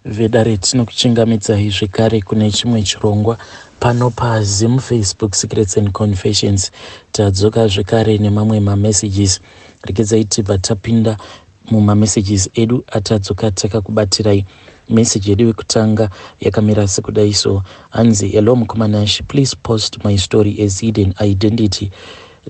Vedare tinokuchingamidzai zvekare kune chimwe chirongwa pano paZim Facebook Secrets and Confessions. Tadzoka zvekare nemamwe mamessages. Regedzai tibva tapinda mumamessages edu atadzoka takakubatirai. Message yedu yekutanga yakamira sekudai so hanzi hello mukoma Nash, please post my story as hidden identity.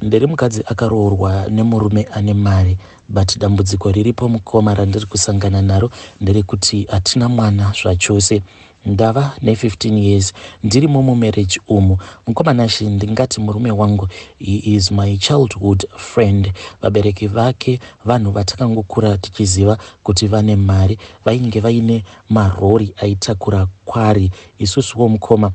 Ndiri mukadzi akaroorwa nemurume ane mari but dambudziko riripo mukoma randiri kusangana naro nderekuti hatina mwana zvachose. Ndava ne15 years ndirimo mumarriage umu. Mukoma Nash, ndingati murume wangu he is my childhood friend. Vabereki vake vanhu vatakangokura tichiziva kuti vane mari, vainge vaine marori aitakura kwari. Isusuwo mukoma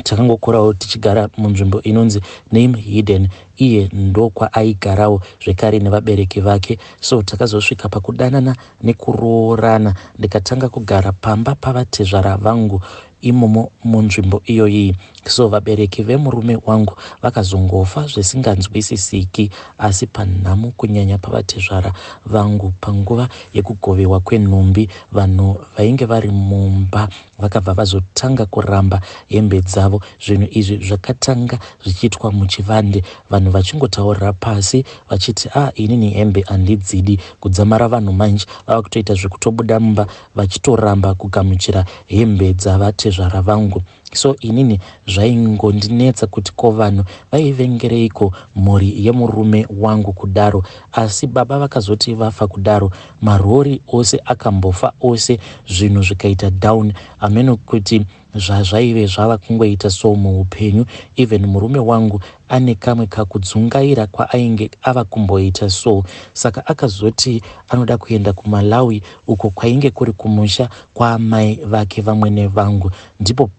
takangokurawo tichigara munzvimbo inonzi name hidden, iye ndokwaaigarawo zvekare nevabereki vake. So takazosvika pakudanana nekuroorana, ndikatanga kugara pamba pavatezvara vangu imomo munzvimbo iyoyi. So vabereki vemurume wangu vakazongofa zvisinganzwisisiki, asi panhamo kunyanya pavatezvara vangu panguva yekugovewa kwenhumbi, vanhu vainge vari mumba vakabva vazotanga kuramba hembe dzavo. Zvinhu izvi zvakatanga zvichiitwa muchivande, vanhu vachingotaurira pasi vachiti a ah, inini hembe handidzidi. Kudzamara vanhu manje vava kutoita zvekutobuda mumba vachitoramba kugamuchira hembe dzavatezvara vangu. So inini zvaingondinetsa kuti ko vanhu vaivengereiko mhuri yemurume wangu kudaro. Asi baba vakazoti vafa kudaro, marori ose akambofa ose, zvinhu zvikaita down. Hameno kuti zvazvaive zvava kungoita so muupenyu. Even murume wangu ane kamwe kakudzungaira kwaainge ava kumboita so. Saka akazoti anoda kuenda kuMalawi uko kwainge kuri kumusha kwaamai vake vamwene vangu. Ndipo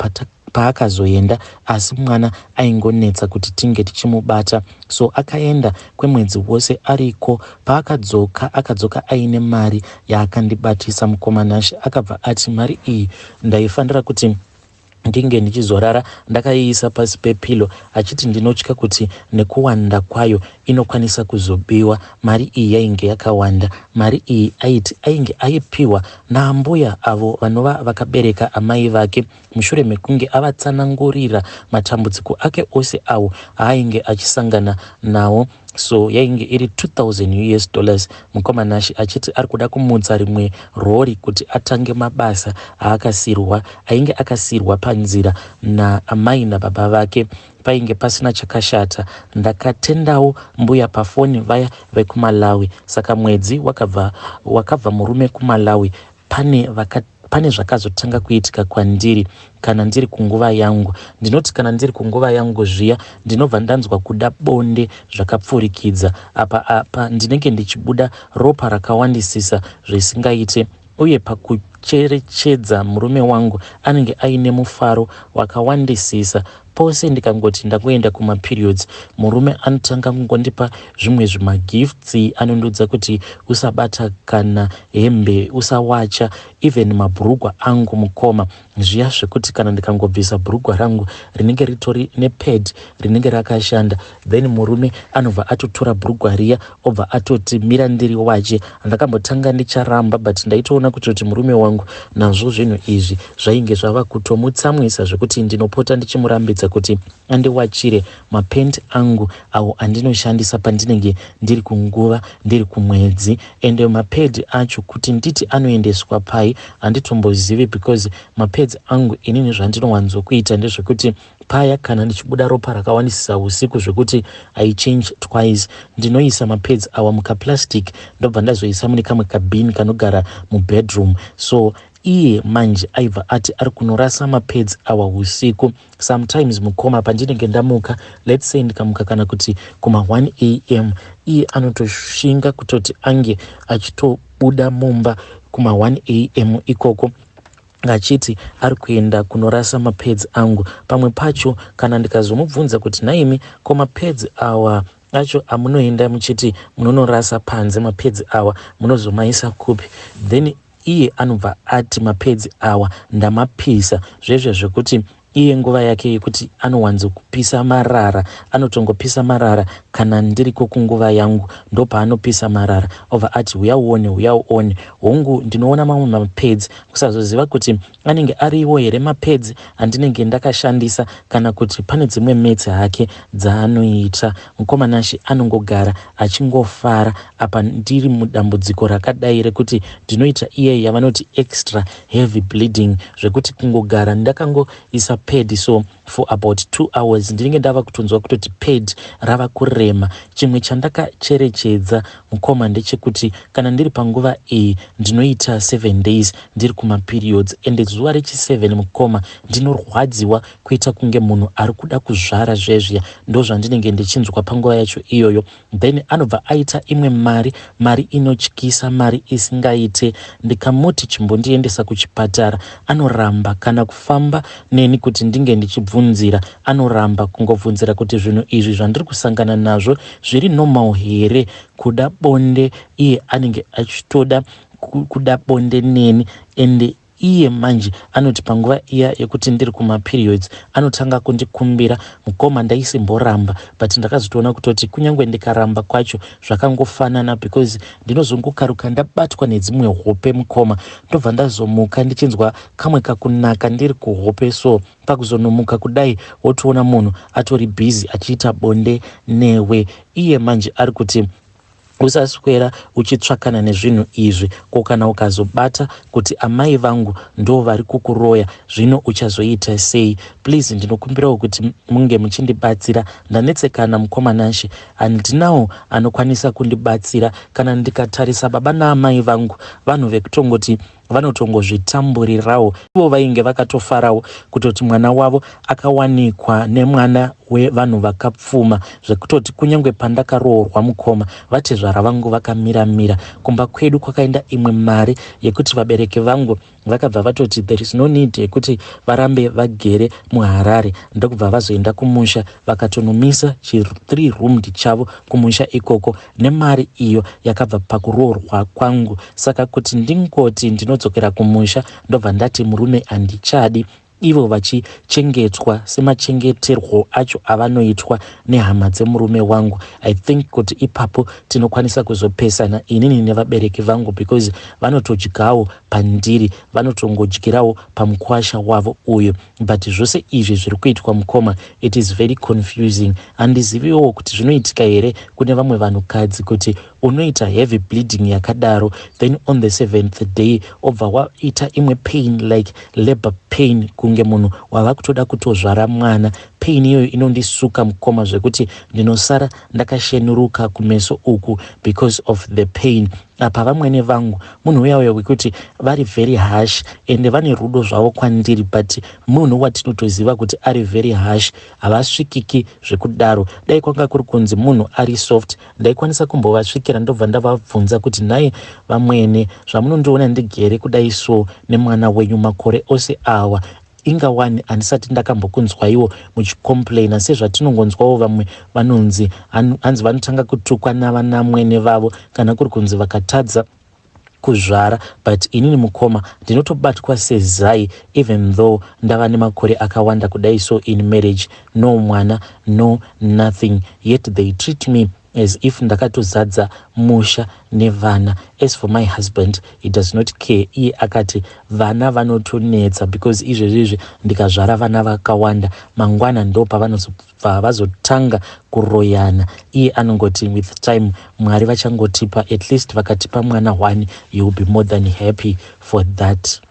paakazoenda, asi mwana aingonetsa kuti tinge tichimubata. So akaenda kwemwedzi wose ariko. Paakadzoka akadzoka aine mari yaakandibatisa mukoma Nash. Akabva ati mari iyi ndaifanira kuti ndinge ndichizorara ndakaiisa pasi pepilo, achiti ndinotya kuti nekuwanda kwayo inokwanisa kuzobiwa. Mari iyi yainge yakawanda. Mari iyi aiti ainge aipiwa naambuya avo vanova vakabereka amai vake mushure mekunge avatsanangurira matambudziko ake ose awo aainge achisangana nawo. So yainge iri 2000 US dollars mukoma Nash, achiti ari kuda kumutsa rimwe rori kuti atange mabasa aakasirwa ainge akasirwa panzira naamai nababa vake. Painge pasina chakashata. Ndakatendawo mbuya pafoni vaya vekuMalawi. Saka mwedzi wakabva wakabva murume kuMalawi, pane vaka pane zvakazotanga kuitika kwandiri kana ndiri kunguva yangu. Ndinoti kana ndiri kunguva yangu zviya, ndinobva ndanzwa kuda bonde zvakapfurikidza. Apa apa ndinenge ndichibuda ropa rakawandisisa zvisingaite, uye pakucherechedza murume wangu anenge aine mufaro wakawandisisa. Pose ndikangoti ndakuenda kumaperiods, murume anotanga kungondipa zvimwe zvimagifts. Anondiudza kuti usabata kana hembe, usawacha even mabhurugwa angu. Mukoma, zviya zvekuti kana ndikangobvisa bhurugwa rangu rinenge ritori nepad rinenge rakashanda, then murume anobva atotora bhurugwa riya, obva atoti mira ndiri wache. Handakambotanga ndicharamba, but ndaitoona kutoti murume wangu nazvo zvinhu izvi zvainge zvava kutomutsamwisa, zvekuti ndinopota ndichimurambidza kuti andiwachire mapenti angu awo andinoshandisa pandinenge ndiri kunguva, ndiri kumwedzi. Ende mapads acho kuti nditi anoendeswa pai handitombozivi, because mapads angu inini zvandinowanzokuita ndezvekuti paya kana ndichibuda ropa rakawandisisa usiku zvekuti I change twice, ndinoisa mapads awa mukaplastic, ndobva ndazoisa mune kamwe kabin kanogara mubedroom. So iye manje aibva ati ari kunorasa mapads awa usiku. Sometimes mukoma, pandinenge ndamuka, let's say ndikamuka kana kuti kuma1 am, iye anotoshinga kutoti ange achitobuda mumba kuma1 am ikoko, achiti ari kuenda kunorasa mapads angu. Pamwe pacho kana ndikazomubvunza kuti naimi, ko mapads awa acho amunoenda muchiti munonorasa panze, mapads awa munozomaisa kupi? Then iye anobva ati mapads awa ndamapisa zvezve zvekuti Iye nguva yake yekuti anowanzokupisa marara, anotongopisa marara kana ndiriko kunguva yangu, ndopaanopisa marara obva ati huya uone, huya uone. Hongu, ndinoona mamwe mapads, kusazoziva kuti anenge ariwo here mapads andinenge ndakashandisa kana kuti pane dzimwe maths hake dzaanoita. Mukoma Nashe anongogara achingofara apa ndiri mudambudziko rakadai rekuti ndinoita iye yavanoti extra heavy bleeding, zvekuti kungogara ndakangoisa pad so for about 2 hours ndinenge ndava kutonzwa kutoti pad rava kurema. Chimwe chandakacherechedza, mukoma, ndechekuti kana ndiri panguva iyi ndinoita 7 days ndiri kumaperiods, ende zuva rechi7, mukoma, ndinorwadziwa kuita kunge munhu ari kuda kuzvara zvezviya. Ndo zvandinenge ndichinzwa panguva yacho iyoyo. Then anobva aita imwe mari, mari inotyisa, mari isingaite. Ndikamuti chimbondiendesa kuchipatara, anoramba kana kufamba neni kuti ndinge ndichibvunzira. Anoramba kungobvunzira kuti zvinhu izvi zvandiri kusangana nazvo zviri normal here. Kuda bonde, iye anenge achitoda kuda bonde neni, ende iye manje anoti panguva iya yekuti ndiri kumaperiods anotanga kundikumbira. Mukoma, ndaisimboramba, but ndakazotoona kutoti kunyange ndikaramba kwacho zvakangofanana, because ndinozongokaruka ndabatwa nedzimwe hope, mukoma. Ndobva ndazomuka ndichinzwa kamwe kakunaka ndiri kuhope. So pakuzonomuka kudai, wotoona munhu atori busy achiita bonde newe. Iye manje ari kuti usaswera uchitsvakana nezvinhu izvi. Ko kana ukazobata kuti amai vangu ndo vari kukuroya, zvino uchazoita sei? Please, ndinokumbirawo kuti munge muchindibatsira. Ndanetsekana, mukoma Nashe, handinawo anokwanisa kundibatsira. Kana ndikatarisa baba naamai vangu, vanhu vekutongoti vanotongozvitamburirawo. Ivo vainge vakatofarawo kutoti mwana wavo akawanikwa nemwana wevanhu vakapfuma, zvekutoti kunyange pandakaroorwa, mukoma, vatezvara vangu vakamiramira. Kumba kwedu kwakaenda imwe mari yekuti vabereki vangu vakabva vatoti there is no need yekuti varambe vagere muHarare, ndokubva vazoenda kumusha, vakatonomisa chi3 roomed chavo kumusha ikoko nemari iyo yakabva pakuroorwa kwangu. Saka kuti ndingoti ndinodzokera kumusha, ndobva ndati murume handichadi, ivo vachichengetwa semachengeterwo acho avanoitwa nehama dzemurume wangu, I think kuti ipapo tinokwanisa kuzopesana inini nevabereki vangu, because vanotodyawo pandiri, vanotongodyirawo pamukwasha wavo uyu. But zvose izvi zviri kuitwa, mukoma, it is very confusing. Handiziviwo kuti zvinoitika here kune vamwe vanhukadzi kuti unoita heavy bleeding yakadaro, then on the seventh day obva waita imwe pain like labor pain, kunge munhu wava kutoda kutozvara mwana. Pain iyoyo inondisuka, mukoma, zvekuti ndinosara ndakashenuruka kumeso uku because of the pain. Apa vamwene vangu munhu uya uya wekuti vari very harsh, ende vane rudo zvavo kwandiri, but munhu watinotoziva kuti ari very harsh, havasvikiki zvekudaro. Dai kwanga kuri kunzi munhu ari soft, ndaikwanisa kumbovasvikira, ndobva ndavabvunza kuti, "Nhai vamwene, zvamunondiona ndigere kudai so nemwana wenyu makore ose awa, ingawani handisati ndakambokunzwaiwo muchicomplaina sezvatinongonzwawo vamwe vanonzi hanzi vanotanga kutukwa navanamwene vavo kana kuri kunzi vakatadza kuzvara. But inini, mukoma, ndinotobatwa sezai even though ndava nemakore akawanda kudai so in marriage, no mwana, no nothing, yet they treat me as if ndakatozadza musha nevana. As for my husband, he does not care. Iye akati vana vanotonetsa because izvezvi izvi ndikazvara vana vakawanda, mangwana ndo pavanozobva vazotanga kuroyana. Iye anongoti with time Mwari vachangotipa, at least vakatipa mwana one, you will be more than happy for that."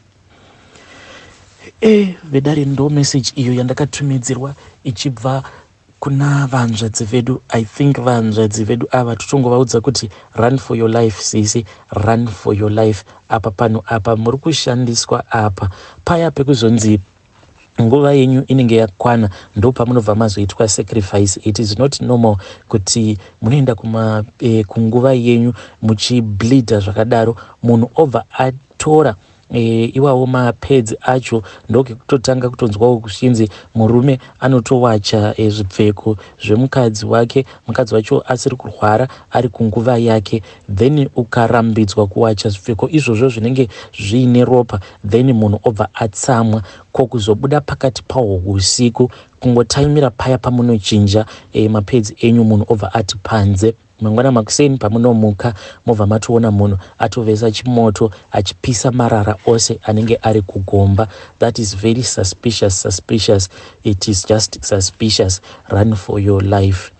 Vedare, ndo message iyo yandakatumidzirwa ichibva kuna vanzvadzi vedu. I think vanzvadzi vedu ava totongovaudza kuti run for your life, sisi, run for your life. Apa pano apa muri kushandiswa. Apa paya pekuzonzi nguva yenyu inenge yakwana, ndo pamunobva mazoitwa sacrifice. It is not normal kuti munoenda kunguva yenyu muchibleeda zvakadaro, munhu obva atora Iwawo mapads acho ndokekutotanga kutonzwawo kuchinzi murume anotowacha zvipfeko zvemukadzi wake, mukadzi wacho asiri kurwara, ari kunguva yake. Then ukarambidzwa kuwacha zvipfeko izvozvo zvinenge zviine ropa, then munhu obva atsamwa. Ko kuzobuda pakati pahwo usiku, kungotaimira paya pamunochinja mapads enyu, munhu obva ati panze. Mangwana makuseni pamunomuka, mobva matoona munhu atovesa chimoto achipisa marara ose anenge ari kugomba. That is very suspicious, suspicious. It is just suspicious. Run for your life.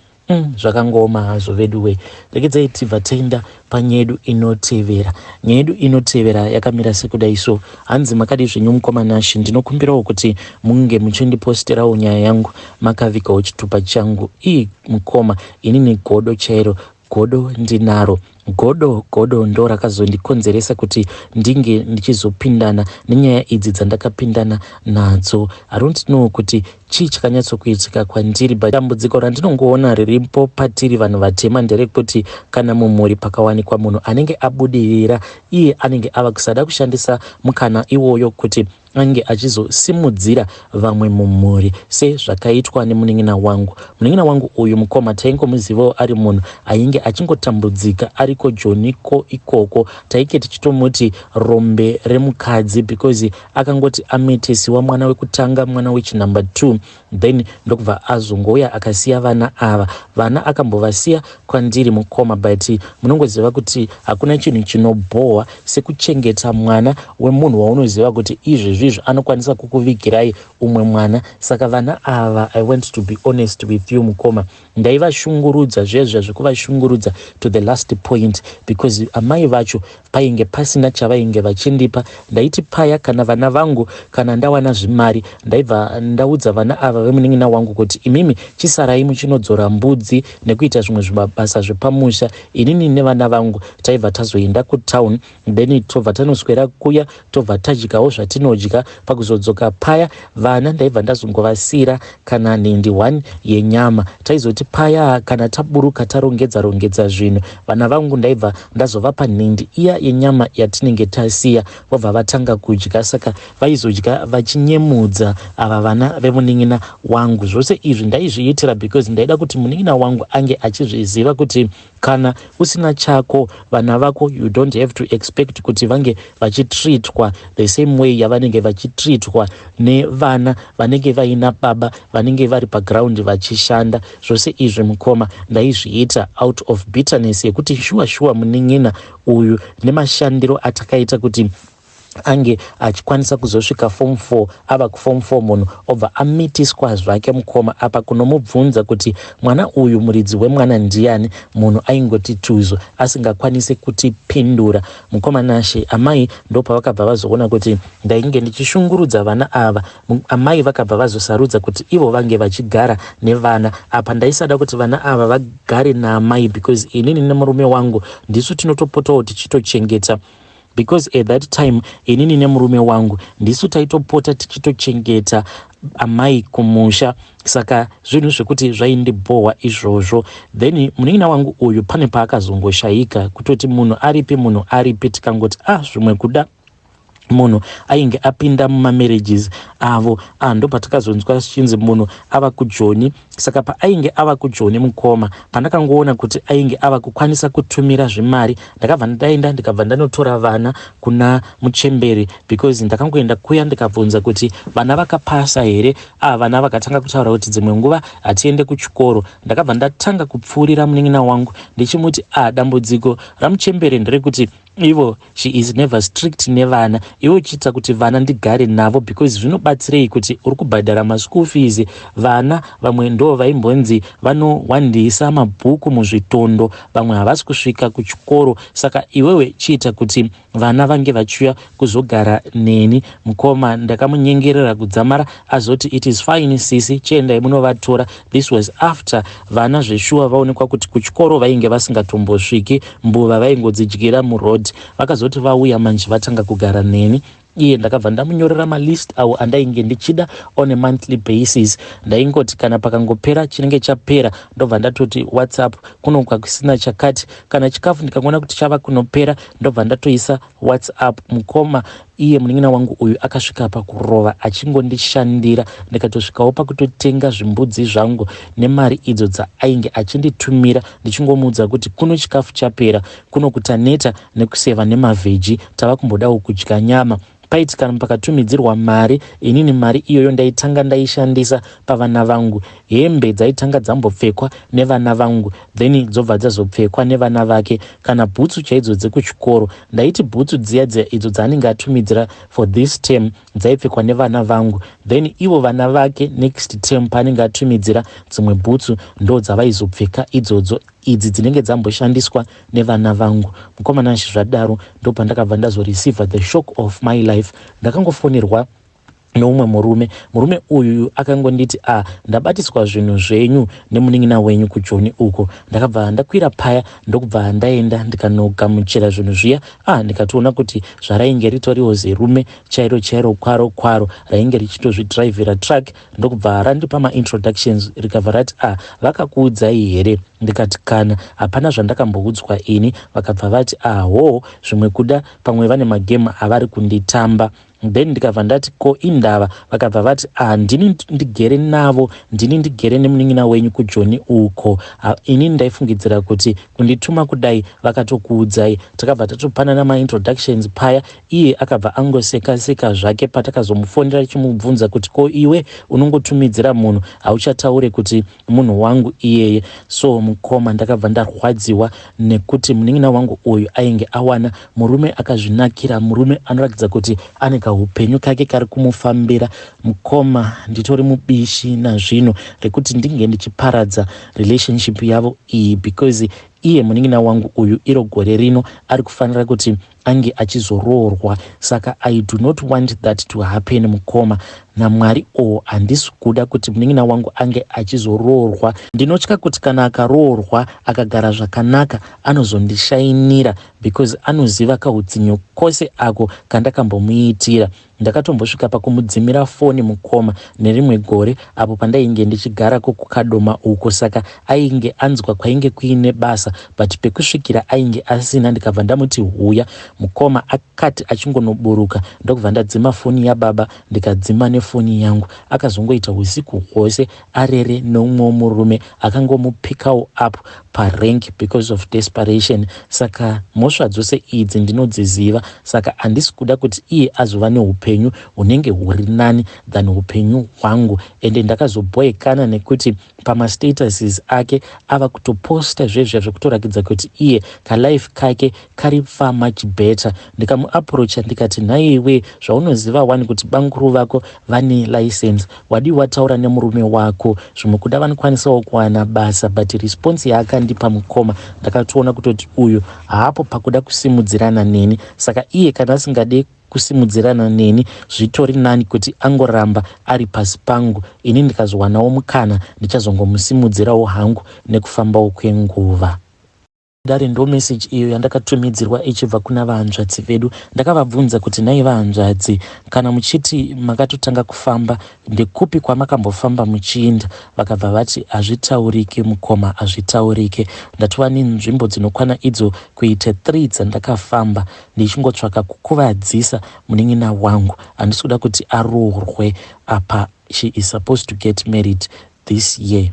Zvakangooma hazvo vedu. Regedzai tibva taenda panyaya yedu inotevera. Nyaya yedu inotevera yakamira sekudai so. Hanzi, "Makadi zvenyu mukoma Nashi? Ndinokumbirawo kuti munge muchindiposterawo nyaya yangu makavigawo chitupa changu." Ii mukoma, inini godo chairo, godo ndinaro, godo. Godo ndo rakazondikonzeresa kuti ndinge ndichizopindana nenyaya idzi dzandakapindana nadzo. I don't know kuti chii chakanyatsokuitika kwandiri, but dambudziko randinongoona riripo patiri vanhu vatema nderekuti kana mumhuri pakawanikwa munhu anenge abudirira, iye anenge ava kusada kushandisa mukana iwoyo kuti ange achizosimudzira vamwe mumhuri, sezvakaitwa nemunin'ina wangu. Munin'ina wangu uyu, mukoma, taingomuzivawo ari munhu ainge achingotambudzika ariko Joniko ikoko. Tainge tichitomuti rombe remukadzi because akangoti amitisiwa mwana wekutanga, mwana wechinumber 2, then ndokubva azongouya akasiya vana ava. Vana akambovasiya kwandiri, mukoma, but munongoziva kuti hakuna chinhu chinobhohwa sekuchengeta mwana wemunhu waunoziva kuti izvezvizvo anokwanisa kukuvigirai umwe mwana. Saka vana ava, I want to be honest with you, mukoma, ndaivashungurudza zvezva zvekuvashungurudza to the last point, because amai vacho painge pasina chavainge vachindipa. Ndaiti paya kana vana vangu, kana ndawana zvimari, ndaibva ndaudza vana ava vemunin'ina wangu kuti, "Imimi chisarai muchinodzora mbudzi nekuita zvimwe zvimabasa zvepamusha." Inini nevana vangu taibva tazoenda kutown, then tobva tanoswera kuya, tobva tadyawo zvatinodya. Pakuzodzoka paya, vana ndaibva ndazongovasiyira kana nhindi 1 yenyama. Taizoti paya kana taburuka, tarongedza rongedza zvinhu, vana vangu ndaibva ndazovapa nhindi iya yenyama yatinenge tasiya, vobva vatanga kudya. Saka vaizodya vachinyemudza ava vana vemunin'ina wangu. Zvose izvi ndaizviitira because ndaida kuti munin'ina wangu ange achizviziva kuti kana usina chako, vana vako, you don't have to expect kuti vange vachitreatwa the same way yavanenge vachitreatwa nevana vanenge vaina baba vanenge vari paground vachishanda. Zvose izvi, mukoma, ndaizviita out of bitterness yekuti shuwa shuwa munin'ina uyu, nemashandiro atakaita kuti ange achikwanisa kuzosvika form 4, ava kuform 4, munhu obva amitiswa zvake, mukoma. Apa kunomubvunza kuti mwana uyu, muridzi wemwana ndiani, munhu aingoti tuzo, asingakwanisi kutipindura. Mukoma Nashe, amai ndopavakabva vazoona kuti ndainge ndichishungurudza vana ava. Amai vakabva vazosarudza kuti ivo vange vachigara nevana. Apa ndaisada kuti vana ava vagare naamai because inini nemurume wangu ndisu tinotopotawo tichitochengeta, because at that time inini nemurume wangu ndisu taitopota tichitochengeta amai kumusha. Saka zvinhu zvekuti zvaindibhohwa izvozvo. Then munin'ina wangu uyu pane paakazongoshayika, kutoti munhu aripi, munhu aripi? Tikangoti, "Ah, zvimwe kuda munhu ainge apinda mumamarriages avo." Ah, ndopatakazonzwa zvichinzi munhu ava kuJoni. Saka paainge ava kuJoni, mukoma, pandakangoona kuti ainge ava kukwanisa kutumira zvimari, ndakabva ndaenda, ndikabva ndanotora vana kuna muchemberi, because ndakangoenda kuya ndikabvunza kuti vana vakapasa here. Ah, vana vakatanga kutaura kuti dzimwe nguva hatiende kuchikoro. Ndakabva ndatanga kupfuurira munin'ina wangu ndichimuti, "Ah, dambudziko ramuchemberi nderekuti ivo she is never strict nevana. Iwe uchiita kuti vana ndigare navo, because zvinobatsirei kuti uri kubhadhara maschool fees? Vana vamwe ndo vaimbonzi vanowandisa mabhuku muzvitondo, vamwe havasi kusvika kuchikoro. Saka iwewe chiita kuti vana vange vachiuya kuzogara neni." Mukoma, ndakamunyengerera kudzamara azoti, "It is fine, sisi, chiendai munovatora." This was after vana zveshuwa vaonekwa kuti kuchikoro vainge vasingatombosviki, mbuva vaingodzidyira muroad. Vakazoti vauya manje, vatanga kugara neni. Iye ndakabva ndamunyorera malist awo andainge ndichida on a monthly basis. Ndaingoti kana pakangopera chinenge chapera, ndobva ndatoti WhatsApp, kunokwa kusina chakati. Kana chikafu ndikangoona kuti chava kunopera, ndobva ndatoisa WhatsApp. Mukoma, Iye munin'ina wangu uyu akasvika pakurova achingondishandira, ndikatosvikawo pakutotenga zvimbudzi zvangu nemari idzo dzaainge achinditumira, ndichingomuudza kuti kuno chikafu chapera, kuno kutaneta nekuseva nemavheji, tava kumbodawo kudya nyama. Paiti kana pakatumidzirwa mari, inini mari iyoyo ndaitanga ndaishandisa pavana vangu. Hembe dzaitanga dzambopfekwa nevana vangu, then dzobva dzazopfekwa nevana vake. Kana bhutsu chaidzo dzekuchikoro, ndaiti bhutsu dziya dziya idzo dzaanenge atumidzira for this term dzaipfekwa nevana vangu, then ivo vana vake next term paanenge atumidzira dzimwe bhutsu ndo dzavaizopfeka idzodzo, idzi dzinenge dzamboshandiswa nevana vangu. Mukomana, zvadaro ndopandakabva ndazoreceiva the shock of my life. Ndakangofonerwa neumwe murume. Murume uyu akangonditi, "A ah, ndabatiswa zvinhu zvenyu nemunin'ina wenyu kuJoni uko." Ndakabva ndakwira paya, ndokubva ndaenda ndikanogamuchira zvinhu zviya. Ah, ndikatoona kuti zvarainge ritoriwo zerume chairo chairo, kwaro kwaro, rainge richitozvidhiraivhira truck. Ndokubva randipa maintroductions, rikabva rati, "Ah, vakakuudzai here?" Ndikati, "Kana, hapana zvandakamboudzwa ini." Vakabva vati, "Aho, zvimwe kuda pamwe vane magemu avari kunditamba." Then ndikabva ndati, "Ko indava?" Vakabva vati, "Ah, ndini ndigere navo, ndini ndigere nemunin'ina wenyu kuJoni uko. Inini ndaifungidzira kuti kundituma kudai vakatokuudzai." Takabva tatopanana maintroductions paya. Iye akabva angoseka seka zvake. Patakazomufonera tichimubvunza kuti, "Ko iwe unongotumidzira munhu, hauchataure kuti munhu wangu iyeye?" So mukoma, ndakabva ndarwadziwa nekuti munin'ina wangu uyu ainge awana murume akazvinakira, murume anoratidza kuti ane kaupenyu kake kari kumufambira. Mukoma, nditori mubishi nazvino rekuti ndinge ndichiparadza relationship yavo iyi, because iye munin'ina wangu uyu iro gore rino ari kufanira kuti ange achizoroorwa. Saka I do not want that to happen, mukoma. NaMwari o, handisi kuda kuti munin'ina wangu ange achizoroorwa. Ndinotya kuti kana akaroorwa akagara zvakanaka, anozondishainira, because anoziva kautsinyo kose ako kandakambomuitira. Ndakatombosvika pakumudzimira foni, mukoma, nerimwe gore apo pandainge ndichigarako kuKadoma uko. Saka ainge anzwa kwainge kuine basa, but pekusvikira ainge asina. Ndikabva ndamuti, "Huya." Mukoma, akati achingonoburuka, ndokubva ndadzima foni yababa, ndikadzima nefoni yangu. Akazongoita usiku hwose arere neumwewo murume akangomupikawo up parank because of desperation. Saka mhosva dzose idzi ndinodziziva, saka handisi kuda kuti iye azova neupenyu hunenge huri nani than upenyu hwangu. Ende ndakazobhoekana nekuti pamastatuses ake ava kutoposta zvezvia zvekutorakidza kuti iye kalife kake kari far much better. Ndikamuapproacha ndikati, "Nhaiwe, zvaunoziva wani kuti banguru vako vane license, wadi wataura nemurume wako? Zvimwe kuda vanokwanisawo kuwana basa." But response yaakandipa, mukoma, ndakatoona kutoti uyu haapo pakuda kusimudzirana neni. Saka iye kana asingade kusimudzirana neni, zvitori nani kuti angoramba ari pasi pangu. Ini ndikazowanawo mukana, ndichazongomusimudzirawo hangu nekufambawo kwenguva. Dare, ndo meseji iyo yandakatumidzirwa ichibva kuna vahanzvadzi vedu. Ndakavabvunza kuti, "Nhai vahanzvadzi, kana muchiti makatotanga kufamba, ndekupi kwamakambofamba muchiinda?" Vakabva vati, "Hazvitaurike, mukoma, hazvitaurike. Ndatova nenzvimbo dzinokwana idzo kuita 3 dzandakafamba ndichingotsvaka kukuvadzisa munin'ina wangu. Handisi kuda kuti aroorwe apa she is supposed to get married this year."